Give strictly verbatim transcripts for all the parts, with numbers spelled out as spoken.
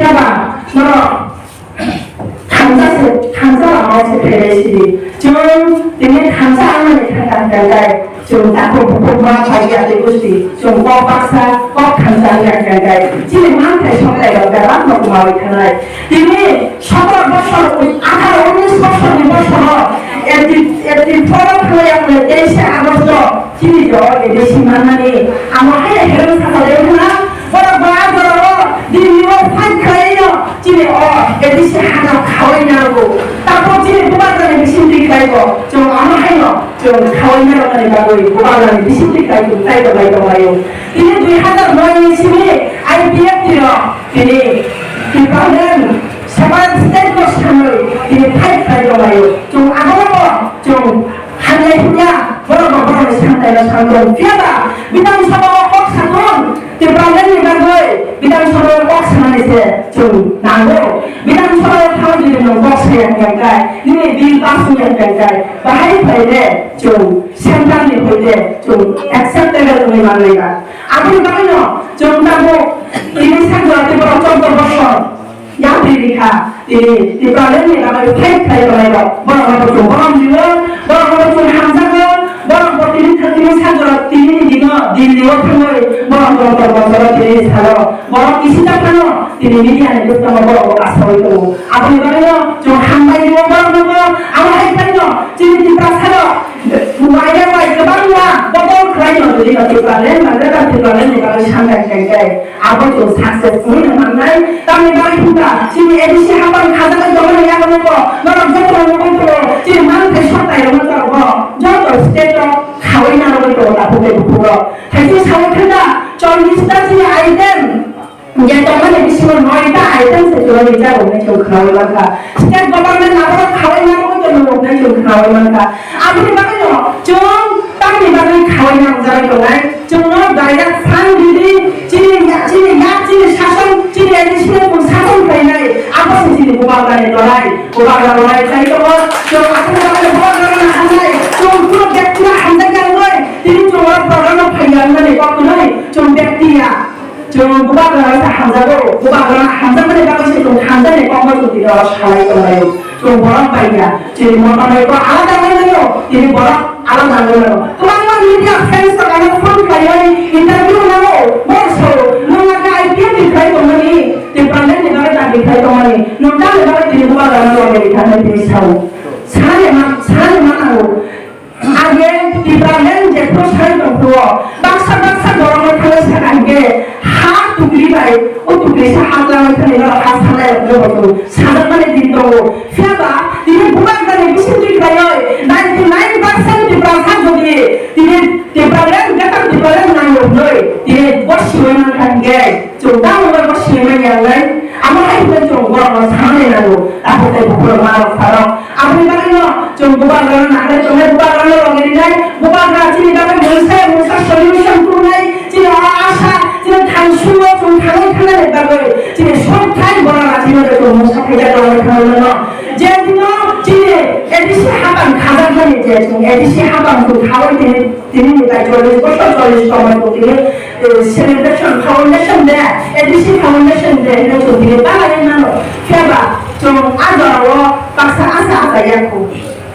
Ba, no, thansa se, thansa lama se phainai sidi. Chwng tini thansa wngmani thangkha hwnkhe, chwng takhuk bukhuk ma phaidi ati gusti, chwng kok baksa, kok thansa wngya hwnkhe, chini manthai soklai rok bebak no kwmawi thangnai. Tini sotoro bosor, atharo unis bosorni bosoro, eighty, eighty four o thangya hwnkhe teise August o chini jo A D C manmani, amo hai hai herang sakha de hwnna, borok ba jorao Delhi o fight khlaino, chini o A D C haga khawai nango. Tapo chini bubagrani bising tiklaibo, chwng amo haino, chwng khawai narokni bagwi bubagrani bising tiklai chwng taibo lai tonglaio. Tini dui hazar noi ni simi I P F T rok tini Tipraland separate state no sanwi tini fight khlai tonglaio. Chwng abono chwng hamya himya, borok bo borokni samtaino samtong. Phiyaba Bidhan Sabha o kok sakung, Tipraland ni bagwi Bidhan Sabha o kok sanani se chwng nango. Bidhan Sabha o thangwi jodi nwng kok saya hwnkhe, nini bill pass wngya hwnkhe, bahai phaile chwng central ni phaile chwng acceptable wngwi manlaiba. Aboni bagwino chwng tabuk tini sakjora tei borok chordo bosor yapri rikha, tini Tipraland ni bagwi fight khlai tongnai rok, borok rok chwng borom liyo, borok rok chwng hamjago, borok bo tini thang tini sakjora tini ni dino Delhi o thangwi borok jontro jontro tini salo, borok kisi ta phano tini media ni bwskango borok bo kasawi tongo. Aboni bagwino chwng hambai liyo borok rok bo, abo hai khlaino chini Tiprasa rok Waida bai kwbangma bodol khlaino, jodi ba Tipraland ba Greater Tipraland ni bagwi sanjak kaitai, abo chwng success wngwi mangnai. Tamni bagwi hwnba chini A D C haphang khajagwi tongmani yago norok jotono nugwi tongo, chini manthai soktai rokno chwng bo joto state o khawi narwgwi tongo, takhuk tei bukhuk rok. Thaising sawi khwda, chollish ta chini item. Je tongmani bisingo noita item se chwng rijak hwnwi chwng khnaui mankha. State government aborok khawai narwgwi tongmani hwnwi chwng khnaui mankha. Aboni bagwino chwng tamni bagwi khawai nangjagwi tongnai. Chwngno direct phan ridi, chini ya, chini ya, chini sason, chini A D C no chwng sason khlainai. Abo se chini bubagrani lorai, bubagra lorai khlai tongo. Chwng aswk aswk bubagrano hamnai, chwng kuno bekti no hamjakya wngwi, tini chwng o program no phaiya wngmani kok hwnwi chwng bekti ya. Chwng bubagrano se hamjago, bubagrano hamjakmani bagwi se chwng hamjakni kokno chwng tini oro salai tonglaio. Chwng borok bai ya, chini motoroi bo alada wnglaio, tini borok alada wnglaio. Kwbangma media friends rok ano phone khlaiwi interview nango, bo sao, nwng ake I P F ni khlai tongmani, Tipraland ni bagwi dabi khlai tongmani, nwng tamni bagwi tini bubagrano loge rikha hwnwi tini sao. Sanani ma, sanani ma nango. Age Tipraland jephru sai tongphuru, baksa baksa borokno thangwi sakha hinkhe ha tukri bai, o tukri sa ha twlangwi thangwi norok ha sanai rokno bo chwng sajakmani din tongo. Phiyaba tini bubagrani bisingtwi khlaiwi ninety nine percent Tiprasa jodi tini Tipraland, Greater Tipraland nango hwnwi tini bo siwi mankha hinkhe chwng tamo bo siwi manya wngnai? Amo hai hwnwi chwng borokno sanani nango, abo tei bukhurok manok pharok. Aboni bagwino chwng bubagrano naharwi tongnai, bubagrano logi rinai, bubagra chini bagwi mungsa mungsa solution tubunai, chini o asa, chini thansuo chwng thangwi thangnani bagwi chini sok thai bora rachino de chwng mungsa phaijak rwngwi thangwi mano. Je dino chini A D C haphang khajakmani je chwng A D C haphang chwng khaui tini, tini ni tai chollish bosor chollish tongma chwng tini, eh, celebration foundation day, A D C foundation day hino chwng tini bagwi mano. Phiyaba chwng a jorao baksa asa asa yakho.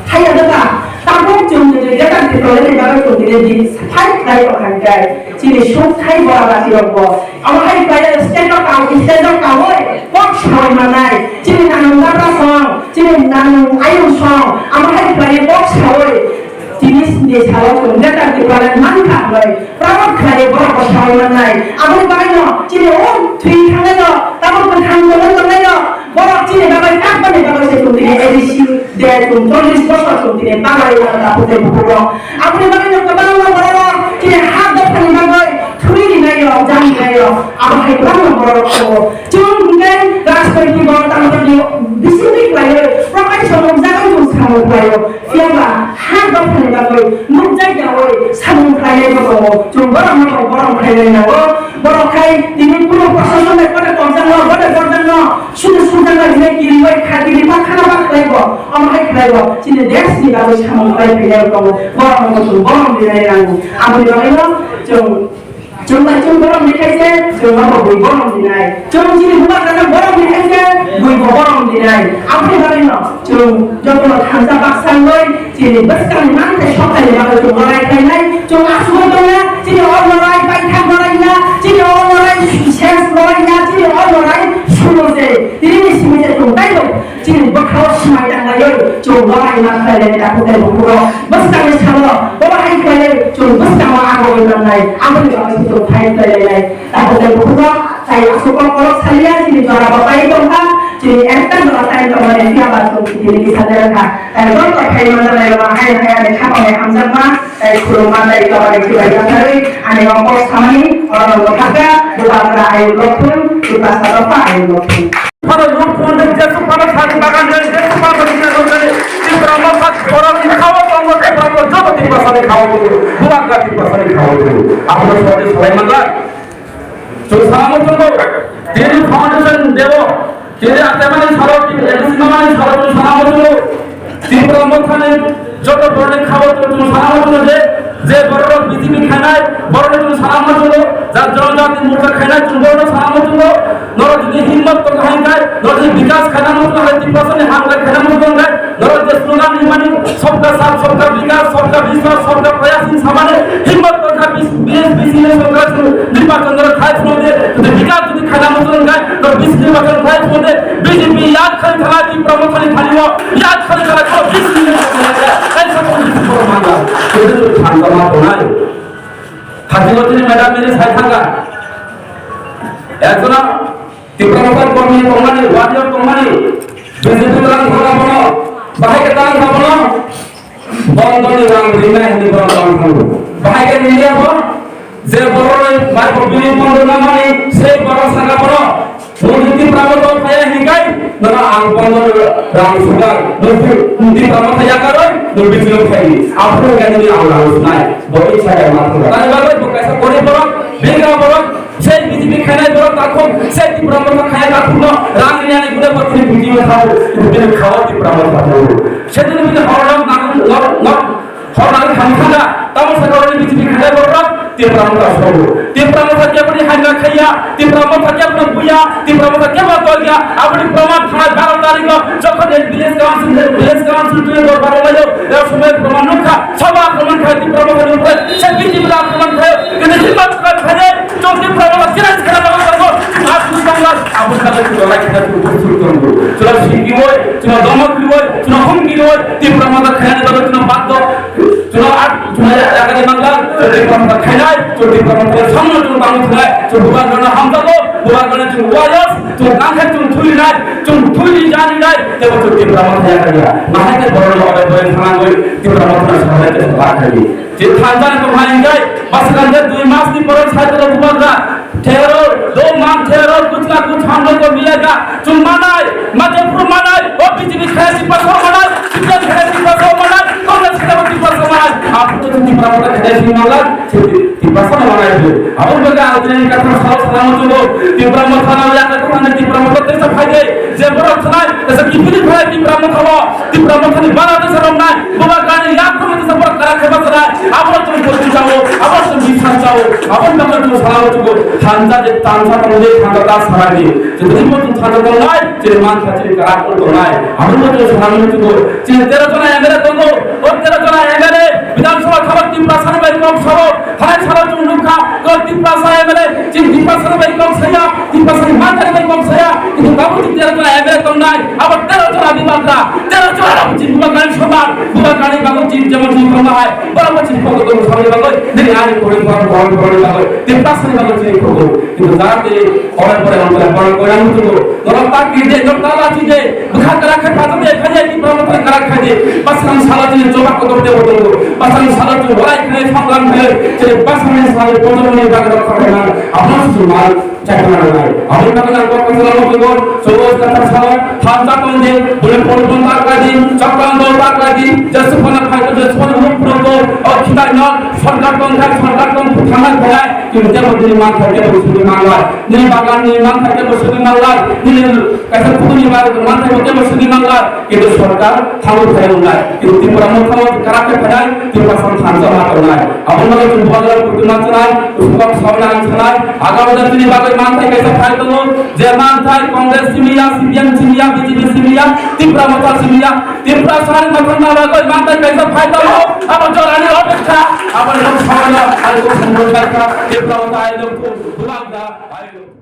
Haiya doka, tabuk chwng jodi Greater Tipraland ni bagwi chwng tini di fight khlai rok hai khe, chini suk thai bora bati rok bo. Abo hai khlai state o kang, state o kangoi kok sawi manai. Chini nanung dada song, chini nanung ayung song, abo hai khlai kok sawi. Tini ni salo chwng Greater Tipraland mankha bai. Proud khlai borok bo sawi mannai. Aboni bagwino chini o thwi thangnai rok, tabuk bwthang tongwi tongnai rok, borok chini bagwi kakbani bagwi se chwng tini A D C de chwng chollish bosor chwng tini bagwi rok tabuk tei bukhuk rok. Aboni bagwino kwbangma borok rok chini ha dophani bagwi thwi rinai rok, jang rinai rok, abo hai kwbangma borok rok tongo. Chwng hwnkhe rajnoitik bo tamo tamo bisingtwi khlaiwi, prokaisho nukjagwi chwng samung khlaio. Phiyaba ha dophani bagwi nukjak yaui samung khlainai bo tongo. Chwng borokno bo borom khlainai nango. Borok khai tini kunu proshasonno kote tongjakno, kote borjakno, sunu sujakno hinwi kiriwi kha, kiriwi khana ba khlaibo, omo hai khlaibo. Chini deshni bagwi samung khlai phainai bo tongo. Borokno bo chwng borom rinai nango. Aboni bagwino chwng Chwng bai chwng borom ni khaise, chwng abo bui borom ni nai. Chwng chini bubagrano borom ni Aboni bagwino chwng jotono thansa baksa wngwi chini bwskangni manthai sokthai bagwi chwng lorai khlainai. Chwng asugwi tongna chini o lorai baithang lorai ya, chini o lorai ses lorai ya, chini o lorai sulo se. Tini ni simi se chwng taibo chini bwkhao swmai tanglaiwi chwng lorai ma khlainai takhuk tei bukhukno. Bwskangni salo bobo hai khlaiwi chwng bwskango agogwi mannai. Aboni bagwi chwng phai khlailainai. Tabuk tei bukhukno tai aswk kok kolok saliya, chini jora bo pai tongkha, chini ekta jora tai tongmani phiya ba chwng chini kisa jera kha. Tai joto phai manjalai rok hai hai ani khapang hai hamjakma, tai khulumma tai tongmani khibai yakarwi ani rok kok samani oro rok thaka, bubagra ayuk rok thung, bubagra saka ayuk rok thung. Phano ruk phone de jesu phano sari bagan de jesu phano rina rok de Tipra Motha borok ni khawa tongo Tipra Motha joto Tipra sari khawa tongo, bubagra Tipra sari khawa tongo. Aboni sari salai manjak. Chwng salamo chwngbo, tini foundation deo, tini atemani salo, tini A D C mamani salo chwng salamo chwngbo, Tipra Mothani joto borokni khabo chwng salamo chwngbo je, je borok B J P khainai, borokni chwng salamo chwngbo, jar jonojati morcha khainai chwng borokno salamo chwngbo, norok jodi himmat tongkha hinkhai, norok jodi bikas khainai muchung hai Tiprasani hamkrai khainai muchung hinkhai, Norok je slogan ni mani, "Sabka saath, sabka vikas, sabka vishwas, sabka prayas" hin samani himmat tongkha bis-, bis-, bis ni sorkar su nirbachon doro khai phunukde, jodi vikas jodi khaina muchung hinkhai, norok bis nirbachon khai phunukde, B J P yak khali thala Tipra Mothani thani o, yak khali thala khoro bis ni sorkar kai sa khoro bis khoro mangla. Jodi jodi thangka ma tonai. Thati o tini madam ini sai thangka. Ekjona Tipra Motha kormi tongmani, warrior tongmani, B J P rang thangka bono, bahai khe tang kha bono, bondoni rang rinai hinwi bono tang thango. Bahai khe rinai bo, je borok mai bo bini bondo namani, sei borok saka bono, nung Tipra Motha phaya hinkai, nono ang bondo rang sugar, nung Tipra Motha yakaroi, nung bichilok phaidi, aphuru hinkai nini ang rang sunai, bo ichha khe ma thangka. Tani bagwi bo kaisa gorib borok, benga borok, Sei B J P khainai borok takhuk, sei Tipra Motha khainai takhukno rang rinani gune bo tini B J P khao, tini khao Tipra Motha khao. Sedini bini horno nang, nok, nok, horno nang thang thanga, tamo saka oro B J P khainai borok Tipra Motha khao. Tipra Motha keboni hamya khaiya, Tipra Motha keboni buya, Tipra Motha kebo tolya, aboni proman thanai baro tarikh no, jokhon village council, village council twi dorbar laio, e somoy proman nukha, soba proman khai Tipra Motha nukha, sei B J P proman khai, kini Tipra Motha khai, Chwng Tipra Motha challenge khlaina bagwi tongo. Chwng aswk tongla, aboni bagwi chwng laikhina chwng bwswk tongo. Chwng singkiwoi, chwng domokriwoi, chwng humkiwoi, Tipra Motha khlaina bagwi chwng baddo. Chwng a, chwng yakari mangla, chwng Tipra Motha khainai, chwng Tipra Motha samno chwng tangwi thangnai, chwng bubagrano hamjago, bubagrano chwng wayas, chwng nangkhe chwng thulinai, chwng thuli janinai, tebo chwng Tipra Motha yakari ya. Mahai khe borokno obai obai thangnangwi Tipra Motha sabai tei sabai khaidi. Je thansa ni tongmani hingkai, bwswkang je dui mas ni borok cycle o bubagra, thero, do man thero, kuchka kuch hum log ko milega, chwng manai, maje phuru manai, o B J P khe si paso manai, C P M khe si paso manai, Congress khe si paso manai, aphuru chwng Tipra Motha khe si manai, Tipra Motha manai bo. Abo bwkha ang tini kathar sal salam chwng Tipra Motha na ya ka thani Tipra Motha tesa phai de, je borok thanai, tesa kipini phai Tipra Motha bo. Tipra Mothani bana tesa romnai, bubagrani yak romnai tesa borok kara kheba sanai, abo chwng bwtwi chao, abo chwng bisar chao, abo bagwi chwng salao chwng thansa je thansa tongde thansa ta sanai di. Jodi bo chwng thansa tongnai, chini man kha chini kara tongnai, abo chwng salao chwng chini tero jona M L A tongo, o tero jona M L A Bidhan Sabha khabak Tiprasani bai kok sabo, Thanai salo chwng nukha, kok Tiprasa M L A, chini Tiprasa bai kok saya, Tiprasa ni manthai bai kok saya, kintu tabuk chini tero jona M L A tongnai, abo tero jona ni bangla, tero jona rok chini bubagrani soman, bubagrani bagwi chini jemon chini tongma hai, borok bo chini photo tong saboni bagwi, nini ani kori borok borok borok ni bagwi, Tiprasa ni bagwi chini photo, kintu jara tini ore pore ang kora borok koi ang mutungo, norok ta kiri de, norok ta lachi de, Bwkha kwrak khe phatar de, khaide Tipra Motha kwrak khaide. Bwswkang salo chini choba kotor tebo tongo. Bwswkang salo chini walai khe, songlam khe, chini bwswkang salo kotor ni bagwi rok khakhai man. Abono chwng mal chakna nangnai. Aboni bagwi ang kok kaisa lama tongo. Chobos kathar salo thansa tongdi, bole pol bon ta khlai di, chaklang bon ta khlai di, jesu phano phai di, jesu phano huk phano o khitai no, sorkar tong kha, sorkar tong thangna khlai, chini tebo chini man kha, tebo chini man lai. Nini bagan ni man kha, tebo chini man lai. Nini Kaisa putuni bagwi manthai bo teibo sudi mangla, kintu sorkar thango phai wngnai. Kintu Tipra Motha o karak khe phainai, Tipra Motha thansa ma tongnai. Aboni bagwi chwng bubagra kutung ma chwnai, usukok sawi ang sanai. Agami da chini bagwi manthai kaisa phai tongo, je manthai Congress simiya, C P M simiya, B J P simiya, Tipra Motha simiya, Tipra sari mothokna bagwi manthai kaisa phai tongo. Abo jorani opekha, aboni kok sawi ang, ani kok songwon kha, Tipra Motha I love you, bubagra I love you.